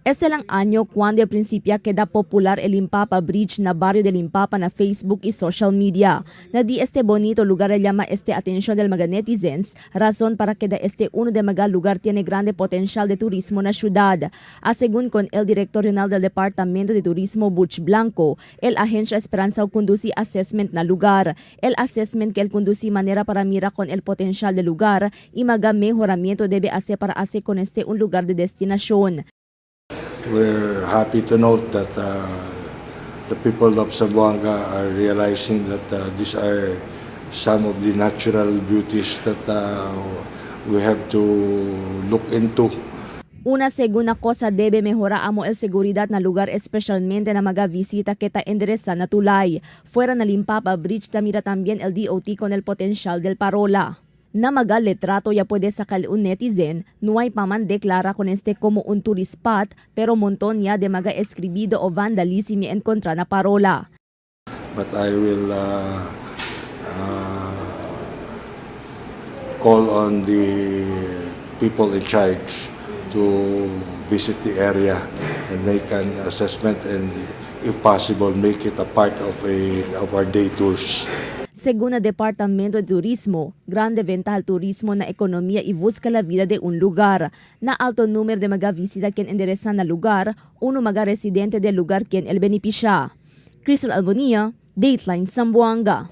Este lang año cuando al principio queda popular el Limpapa Bridge na barrio de Limpapa na Facebook y social media. Na di este bonito lugar llama este atención del mga netizens, razón para que de este uno de mga lugar tiene grande potencial de turismo na ciudad. A según con el director regional del Departamento de Turismo Butch Blanco, el agencia Esperanza conduce assessment na lugar. El assessment que él conduce manera para mira con el potencial del lugar y maga mejoramiento debe hacer para hacer con este un lugar de destinación. We're happy to note that the people of Zamboanga are realizing that these are some of the natural beauties that we have to look into. Una segunda cosa debe mejorar amo el seguridad na lugar, especialmente na mga visita que ta endereza na tulay. Fuera na Limpapa Bridge ta mira también el DOT con el potencial del parola. Na maga letrato ya puede sacar un netizen, no hay paman declara con este como un tourist spot, pero montón ya de maga escribido o vandalismo en contra na parola. But I will call on the people in charge to visit the area and make an assessment and, if possible, make it a part of our day tours. Según el Departamento de Turismo, grande ventaja al turismo na economía y busca la vida de un lugar. Na alto número de mga visita quien enderezan na lugar, uno mga residente del lugar quien el beneficia. Crystal Albonia, Dateline Zamboanga.